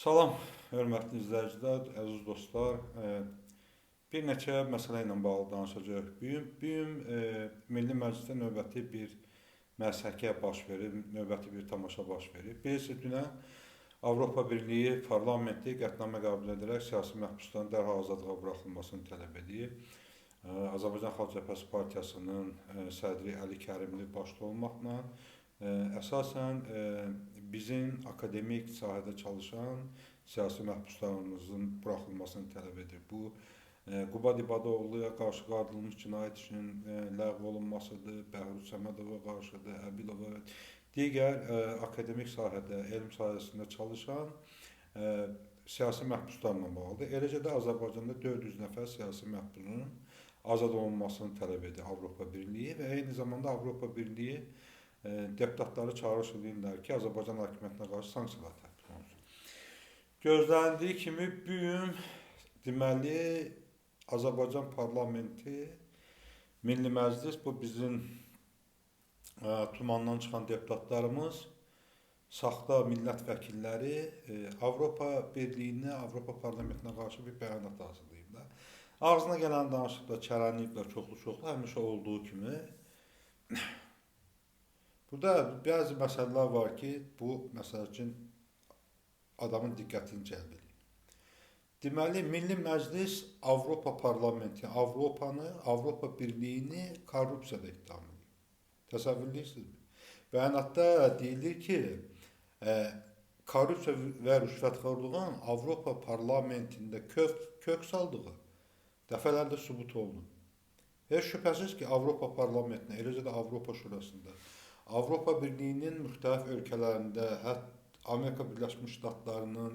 Salam, hörmətli izləyicilər, əziz dostlar. Bir neçə məsələ ilə bağlı danışacağıq bu gün. Bu gün Milli Məclisdə növbəti bir məsəkə baş verib, növbəti bir tamaşa baş verib. Bilirsiniz, dünən Avropa Birliyi parlamenti qətnamə qəbul edərək siyasi məhbusların dərhal azadlığa buraxılmasını tələb edib. Azərbaycan Xalq Cəbhəsi Partiyasının sədri Əli Kərimli başda olmaqla əsasən bizim akademik sahədə çalışan siyasi məhbuslarımızın buraxılmasını tələb edir. Bu Qubad İbadoğluya qarşı qaldırılmış cinayət işinin ləğv olunmasıdır, Bəhruz Səmədova qarşıdır, Əbilova və digər akademik sahədə, elm sahəsində çalışan siyasi məhbuslarla bağlıdır. Eləcə də Azərbaycanda 400 nəfər siyasi məhbusun azad olunmasını tələb edir Avropa Birliyi və eyni zamanda Avropa Birliyi deputatları çağırış edirlər ki, Azərbaycan hakimiyyətinə qarşı sanksiyalar tətbiq olunsun. Gözlənildiyi kimi bu gün deməli Azərbaycan parlamenti, Milli Məclis, bu bizim tumandan çıxan deputatlarımız, saxta millət vəkilləri Avropa Birliyinə, Avropa Parlamentinə qarşı bir bəyanat hazırlayıblar. Ağzına gələn danışıqlar, çərənləyiblər çoxlu-çoxlu, həmişə olduğu kimi. Burada bəzi məsələlər var ki, bu məsəl üçün adamın diqqətini cəlb edir. Deməli, Milli Məclis Avropa Parlamenti, Avropanı, Avropa Birliyini korrupsiyada ittiham edir. Təsəvvür edirsinizmi? Bəyanatda deyilir ki, korrupsiya və rüşvətxorluğun Avropa Parlamentində kök saldığı dəfələrlə sübut olunub. Heç şübhəsiz ki, Avropa Parlamentinə, eləcə də Avropa Şurasında, Avropa Birliyinin müxtəlif ölkələrində, hətta Amerika Birləşmiş Ştatlarının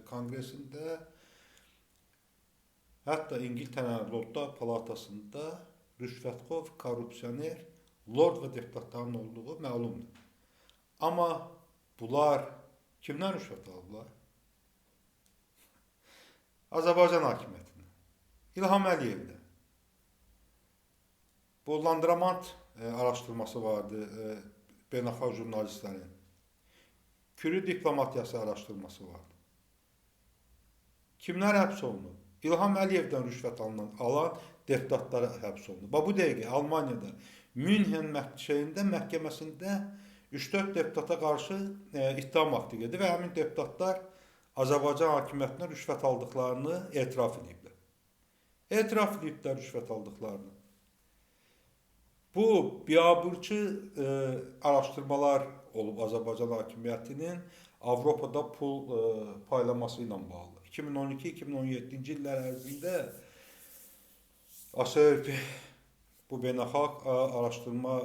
Konqresində, hətta İngiltərənin Lordlar Palatasında rüşvətxor, korrupsioner, lord və deputatların olduğu məlumdur. Amma bunlar kimdən rüşvət alıblar? Azərbaycan hakimiyyətindən, İlham Əliyevdən. Bu Landramant araşdırması vardı beynəlxalq jurnalistlərin. Kürü diplomatiyası araşdırması vardı. Kimlər həbs olunub? İlham Əliyevdən rüşvət alan deputatlara həbs olunub. Bax bu dəqiqə Almaniyada Münhen məhkəməsində 3-4 deputata qarşı ittiham aktı gedir və həmin deputatlar Azərbaycan hakimiyyətindən rüşvət aldıqlarını etiraf ediblər. Etiraf ediblər rüşvət aldıqlarını. Bu biabırçı araşdırmalar olub Azərbaycan hakimiyyətinin Avropada pul paylaması ilə bağlı. 2012-2017-ci illər ərzində ASERP bu beynəlxalq araşdırma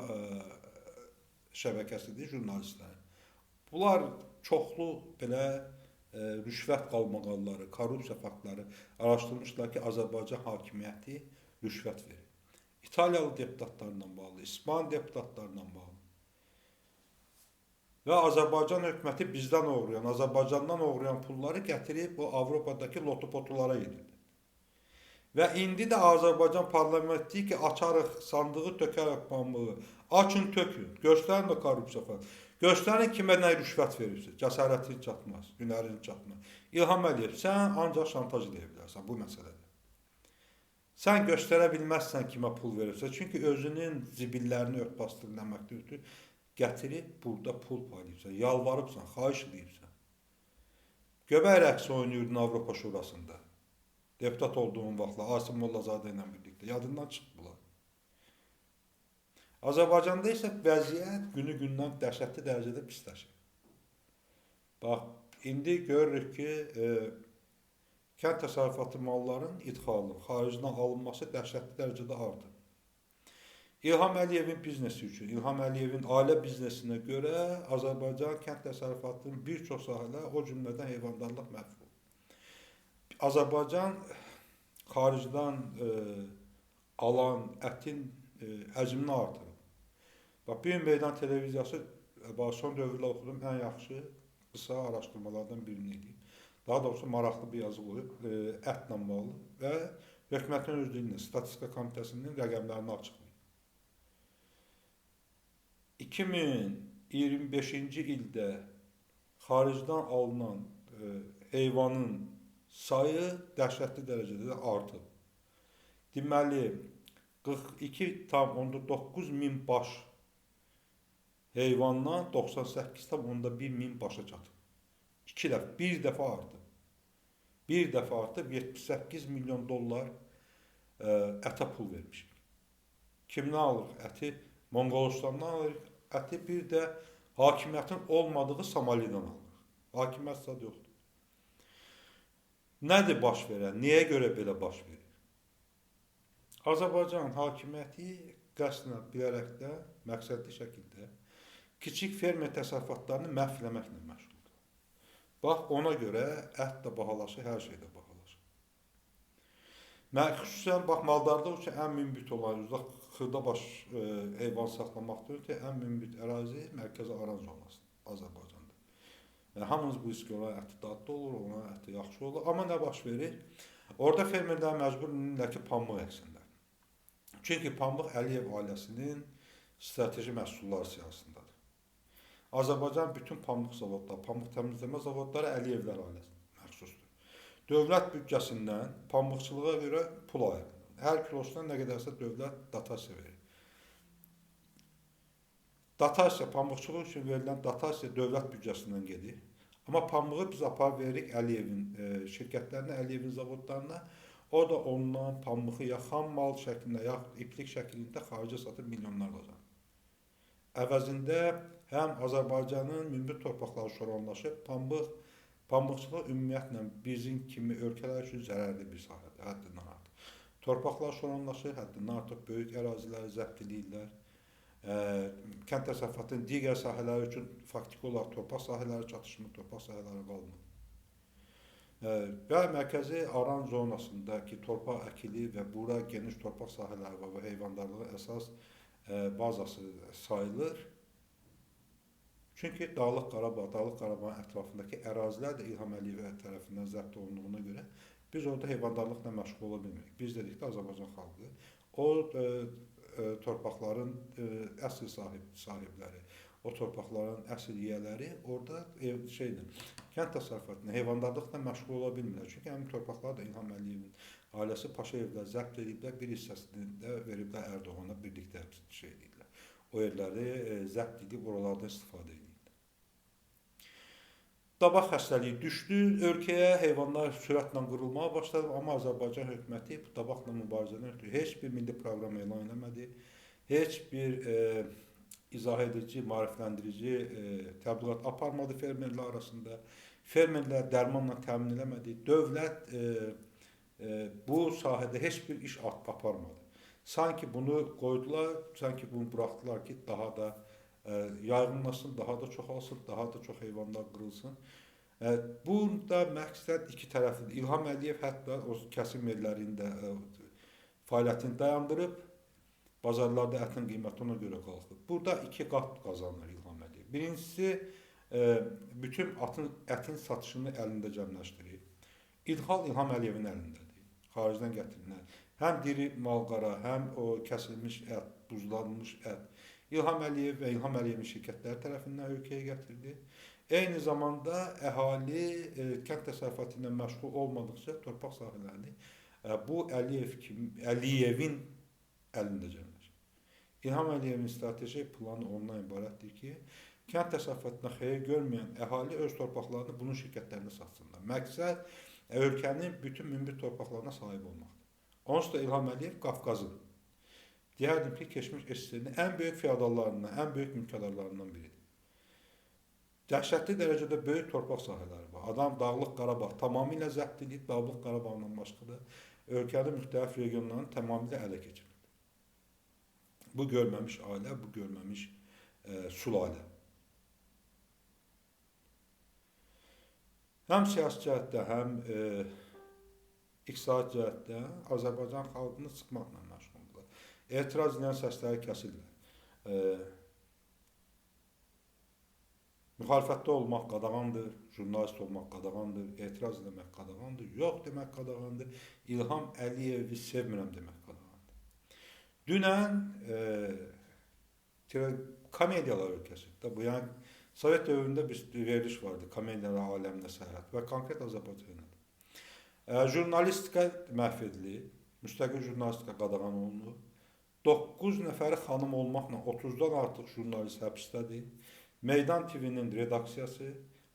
şəbəkəsidir jurnalistlərin. Bunlar çoxlu belə rüşvət qalmaqalları, korrupsiya faktları araşdırmışlar ki, Azərbaycan hakimiyyəti rüşvət verir. İtaliyalı deputatlarla bağlı, İspan deputatlarla bağlı. Və Azərbaycan hökuməti bizdən oğrayan, Azərbaycandan oğrayan pulları gətirib o Avropadakı lotupotulara yedirdi. Və indi də Azərbaycan parlamenti deyir ki, açarıq sandığı, tökərək pambığı. Açın, tökün, göstərin o korrupsiya falan. Göstərin kimə nə rüşvət verirsiniz. Cəsarətin çatmaz, hünərin çatmaz. İlham Əliyev, sən ancaq şantaj edə bilərsən bu məsələdə. Sən göstərə bilməzsən kimə pul verirsən. Çünki özünün zibillərini örtbasdırılmaqdan ötürü gətirib burada pul paylayıbsan, yalvarıbsan, xahiş edibsən. Göbək rəqsi oynayırdın Avropa Şurasında. Deputat olduğun vaxtlar Asim Mollazadə ilə birlikdə. Yadından çıxdı bunlar. Azərbaycanda isə vəziyyət günü-gündən dəhşətli dərəcədə pisləşir. Bax, indi görürük ki, kənd təsərrüfatı mallarının idxalı, xaricdən alınması dəhşətli dərəcədə artıb. İlham Əliyevin biznesi üçün, İlham Əliyevin ailə biznesinə görə Azərbaycan kənd təsərrüfatının bir çox sahələr, o cümlədən heyvandarlıq məhv olub. Azərbaycan xaricdən alan ətin həcmini artırıb. Bax, bu gün Meydan televiziyası, bax, son dövrdə oxudum, ən yaxşı qısa araşdırmalardan birini eləyib. Daha doğrusu maraqlı bir yazı qoyub ətlə bağlı və hökumətin özlüyündə Statistika Komitəsinin rəqəmlərini açıqlayıb. 2025-ci ildə xaricdən alınan heyvanın sayı dəhşətli dərəcədə də artıb. Deməli, 42,9 min baş heyvandan 98,1 min başa çatıb. İki dəfə, bir dəfə artıb. Bir dəfə artıb 78 milyon dollar ətə pul vermişik. Kimdən alırıq əti? Monqolistandan alırıq əti, bir də hakimiyyətin olmadığı Somalidən alırıq. Hakimiyyət zad yoxdur. Nədir baş verən? Niyə görə belə baş verir? Azərbaycan hakimiyyəti qəsdən bilərək də, məqsədli şəkildə kiçik fermer təsərrüfatlarını məhv eləməklə məşğuldur. Bax, ona görə ət də bahalaşır, hər şey də bahalaşır. Xüsusən, bax, maldarlıq üçün ən münbit olan, uzaq xırda baş heyvan saxlamaqdır ki, ən münbit ərazi Mərkəzi Aran zonası Azərbaycanda. Yəni, hamınız bilirsiniz ki, onların əti dadlı olur, onların əti yaxşı olur. Amma nə baş verir? Orada fermerlər məcbur edirlər ki, pambıq əksinlər. Çünki pambıq Əliyev ailəsinin strateji məhsulları siyahısındadır. Azərbaycan bütün pambıq zavodları, pambıq təmizləmə zavodları Əliyevlər ailəsinə məxsusdur. Dövlət büdcəsindən pambıqçılığa görə pul ayırır. Hər kilosuna nə qədərsə dövlət dotasiya verir. Dotasiya, pambıqçılıq üçün verilən dotasiya dövlət büdcəsindən gedir. Amma pambığı biz aparıb veririk Əliyevin şirkətlərinə, Əliyevin zavodlarına. O da ondan pambığı ya xam mal şəklində, ya iplik şəklində xaricə satıb milyonlar qazanır. Əvəzində həm Azərbaycanın münbit torpaqları şoranlaşıb, pambıqçılıq ümumiyyətlə bizim kimi ölkələr üçün zərərli bir sahədir, həddindən artıq. Torpaqlar şoranlaşır, həddindən artıq böyük əraziləri zəbt edirlər. Kənd təsərrüfatının digər sahələri üçün faktiki olaraq torpaq sahələri çatışmır, torpaq sahələri qalmır. Və Mərkəzi Aran zonasındakı torpaq əkili və bura geniş torpaq sahələri var və heyvandarlığı əsas bazası sayılır. Çünki Dağlıq Qarabağ, Dağlıq Qarabağın ətrafındakı ərazilər də İlham Əliyev tərəfindən zəbt olunduğuna görə biz orada heyvandarlıqla məşğul ola bilmirik. Biz dedik də Azərbaycan xalqı o torpaqların əsl sahibləri, o torpaqların əsl yiyələri orada kənd təsərrüfatına, heyvandarlıqla məşğul ola bilmirlər. Çünki həmin torpaqlar da İlham Əliyevin ailəsi Paşayevlər zəbt ediblər, bir hissəsini də veriblər Ərdoğana, birlikdə şey ediblər. O yerləri zəbt edib oralardan istifadə ediblər. Dabaq xəstəliyi düşdü ölkəyə, heyvanlar sürətlə qırılmağa başladı, amma Azərbaycan hökuməti bu dabaqla mübarizədən ötürü heç bir milli proqram elan eləmədi, heç bir izah edici, maarifləndirici təbliğat aparmadı fermerlər arasında, fermerlər dərmanla təmin eləmədi, dövlət bu sahədə heç bir iş aparmadı. Sanki bunu qoydular, sanki bunu buraxdılar ki, daha da yayğınlaşsın, daha da çoxalsın, daha da çox heyvanlar qırılsın. Burada məqsəd iki tərəflidir. İlham Əliyev hətta o kəsim yerlərində fəaliyyətini dayandırıb, bazarlarda ətin qiyməti ona görə qalxıb. Burada iki qat qazanır İlham Əliyev. Birincisi, bütün ətin satışını əlində cəmləşdirir. İdxal İlham Əliyevin əlindədir. Xaricdən gətirilən. Həm diri malqara, həm o kəsilmiş ət, buzlanmış ət İlham Əliyev və İlham Əliyevin şirkətləri tərəfindən ölkəyə gətirilir. Eyni zamanda əhali kənd təsərrüfatı ilə məşğul olmadıqca torpaq sahələrini bu Əliyevin əlində cəmləşir. İlham Əliyevin strateji planı ondan ibarətdir ki, kənd təsərrüfatına xeyir görməyən əhali öz torpaqlarını bunun şirkətlərinə satsınlar. Məqsəd ölkənin bütün münbit torpaqlarına sahib olmaqdır. Onsuz da İlham Əliyev Qafqazın, deyərdim ki, keçmiş SSR-nin ən böyük feodallarından, ən böyük mülkədarlarından biridir. Dəhşətli dərəcədə böyük torpaq sahələri var. Adam Dağlıq Qarabağ tamamilə zəbt edib, Dağlıq Qarabağdan başqa da ölkənin müxtəlif regionlarını tamamilə ələ keçirildi. Bu görməmiş ailə, bu görməmiş sülalə. Həm siyasi cəhətdə, həm iqtisadi cəhətdə Azərbaycan xalqını sıxmaqla məşğuldurlar. Etiraz edən səsləri kəsirlər. Müxalifətdə olmaq qadağandır, jurnalist olmaq qadağandır, etiraz etmək qadağandır, yox demək qadağandır, İlham Əliyevi sevmirəm demək qadağandır. Dünən komediyalar ölkəsidir. Bu, yəni Sovet dövründə bir veriliş vardı, komediyalar aləminə səyahət və konkret Azərbaycanda. Jurnalistika məhv edilib, müstəqil jurnalistika qadağan olunub. 9 nəfəri xanım olmaqla 30-dan artıq jurnalist həbsdədir. Meydan TV-nin redaksiyası,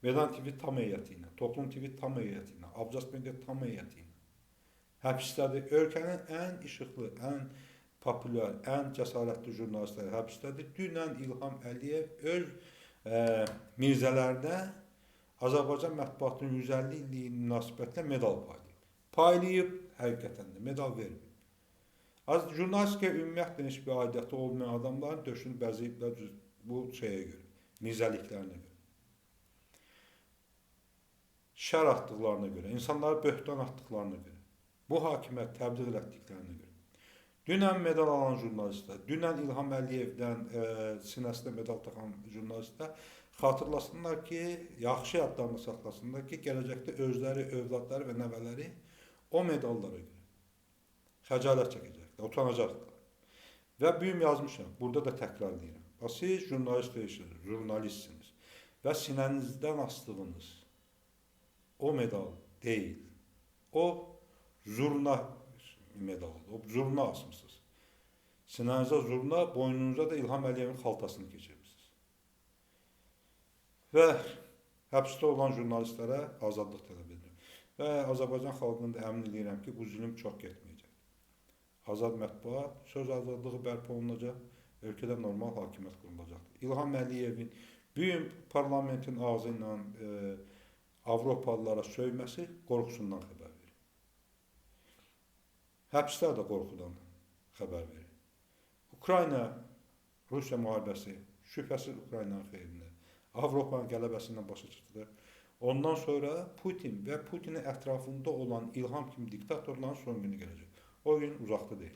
Meydan TV tam heyəti ilə, Toplum TV tam heyəti ilə, Abzas Media tam heyəti ilə həbsdədir. Ölkənin ən işıqlı, ən populyar, ən cəsarətli jurnalistləri həbsdədir. Dünən İlham Əliyev öz mirzələrinə Azərbaycan mətbuatının 150 illiyi münasibətlə medal paylayıb. Paylayıb, həqiqətən də medal verməyib. Jurnalistikaya ümumiyyətlə heç bir aidiyyəti olmayan adamların döşünü bəzəyiblər bu şeyə görə, mirzəliklərinə görə. Şər atdıqlarına görə, insanlara böhtan atdıqlarına görə, bu hakimiyyət təbliğ elətdiklərinə görə. Dünən medal alan jurnalistlər, dünən İlham Əliyevdən sinəsinə medal taxan jurnalistlər xatırlasınlar ki, yaxşı yadlarını saxlasınlar ki, gələcəkdə özləri, övladları və nəvələri o medallara görə xəcalət çəkəcəklər, utanacaqlar. Və bu gün yazmışam, burada da təkrar edirəm. Bax, siz jurnalist deyilsiniz, jurnalistsiniz və sinənizdən asdığınız o medal deyil, o zurna medalıdır, o zurna asmışsınız. Sinənizə zurna, boynunuza da İlham Əliyevin xaltasını keçirmişsiniz. Və həbsdə olan jurnalistlərə azadlıq tələb edirəm. Və Azərbaycan xalqını da əmin edirəm ki, bu zülüm çox getməyəcək. Azad mətbuat, söz azadlığı bərpa olunacaq, ölkədə normal hakimiyyət qurulacaqdır. İlham Əliyevin bu gün parlamentin ağzı ilə Avropalılara söyməsi qorxusundan xəbər verir. Həbslər də qorxudan xəbər verir. Ukrayna-Rusiya müharibəsi şübhəsiz Ukraynanın xeyrinə, Avropanın qələbəsindən başa çıxdı. Ondan sonra Putin və Putinin ətrafında olan İlham kimi diktatorların son günü gələcək. O gün uzaqda deyil.